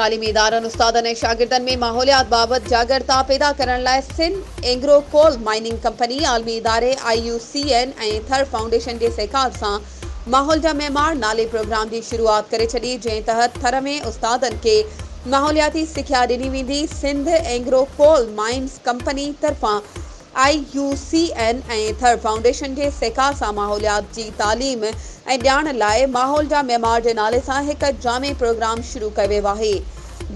تعليمي ادارن، استادن ۽ شاگردن ۾ ماحوليات بابت جاڳرتا پيدا ڪرڻ لاء Sindh Engro coal mining company, عالمي اداري I U C N ۽ Thar foundation جي سهڪار سان ماحول جا معمار نالي پروگرام جي شروعات ڪري ڇڏي، جنهن تحت ٿر ۾ استادن کي ماحولياتي سکيا ڏني ويندي. Sindh Engro coal mines company طرفان I U C N ۽ Thar foundation جي سهڪار سان ماحوليات جي تعليم ۽ ڄاڻ لاء ماحول جا معمار جي نالي سان هڪ جامع پروگرام شروع ڪيو ويو آهي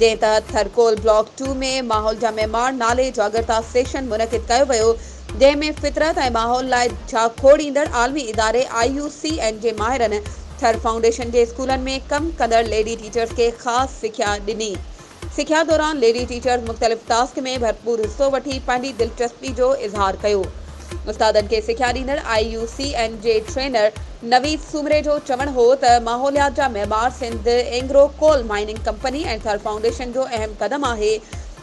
جنهن تحت ٿرڪول بلاڪ ٽو ۾ ماحول جا معمار نالي جاڳرتا سيشن منعقد ڪيو ويو جنهن ۾ فطرت ۽ ماحول لاء جاکوڙيندڙ عالمي اداري آء يو سي اين جي ماهرن ٿر فائونڊيشن جي اسڪولن ۾ ڪم ڪندڙ ليڊي ٽيچرز کي خاص سکيا ڏني. سکيا دوران ليڊي ٽيچرز مختلف ٽاسڪ ۾ ڀرپور حصو وٺي پنهنجي دلچسپي جو اظهار ڪيو. استادن کي سکيا ڏيندڙ آء يو سي اين جي ٽرينر نويد سومري جو چوڻ هو ته ماحوليات جا معمار Sindh Engro coal mining company ۽ Thar foundation جو اهم قدم آهي.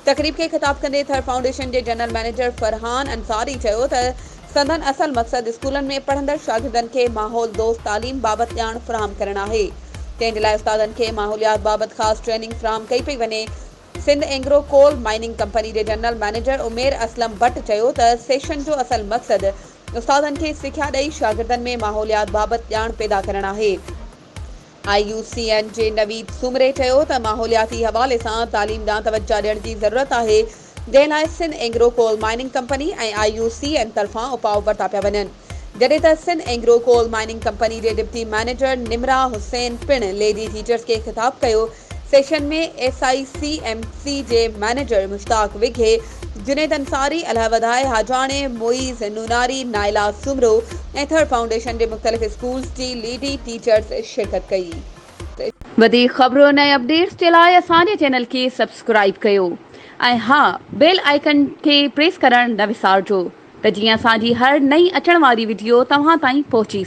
تقريب کي خطاب ڪندي ٿر فائونڊيشن جي جنرل مئنيجر فرحان انصاري چيو ته سندن اصل مقصد اسڪولن ۾ پڙهندڙ شاگردن کي ماحول دوست تعليم بابت ڄاڻ فراهم ڪرڻ آهي. تنهن جي لاء استادن کي ماحوليات بابت خاص ٽريننگ فراهم ڪئي پئي وڃي. Sindh Engro coal mining company جي جنرل مئنيجر عمير اسلم بٽ چيو ته سيشن جو اصل مقصد استادن کي سکيا ڏئي شاگردن ۾ ماحوليات بابت ڄاڻ پيدا ڪرڻ آهي. آء يو سي اين جي نويد سومري چيو ته ماحولياتي حوالي سان تعليم ڏانهن توجهه ڏيڻ جي ضرورت آهي جنهن لاء Sindh Engro coal mining company ۽ I U C N طرفان اپاء ورتا پيا وڃن. جڏهن ته Sindh Engro coal mining company جي ڊپٽي مئنيجر نمرا حسين پڻ ليڊي ٽيچرز کي خطاب ڪيو. Session ۾ S I C M C جي مئنيجر مشتاق وگهي، جنيد انصاري، الهه وڌائي حاجاڻي، معيز نوناري، نائلا سومرو ۽ ٿر فائونڊيشن جي مختلف اسڪولز جي ليڊي ٽيچرز شرڪت ڪئي. وڌيڪ خبرن ۽ اپڊيٽس جي لاء اسان جي چينل کي سبسڪرائيب ڪيو ۽ ها بيل آئيڪن کي پريس ڪرڻ نه وسارجو ته جيئن اسان جي هر نئين اچڻ واري وڊيو توهان تائين پهچي.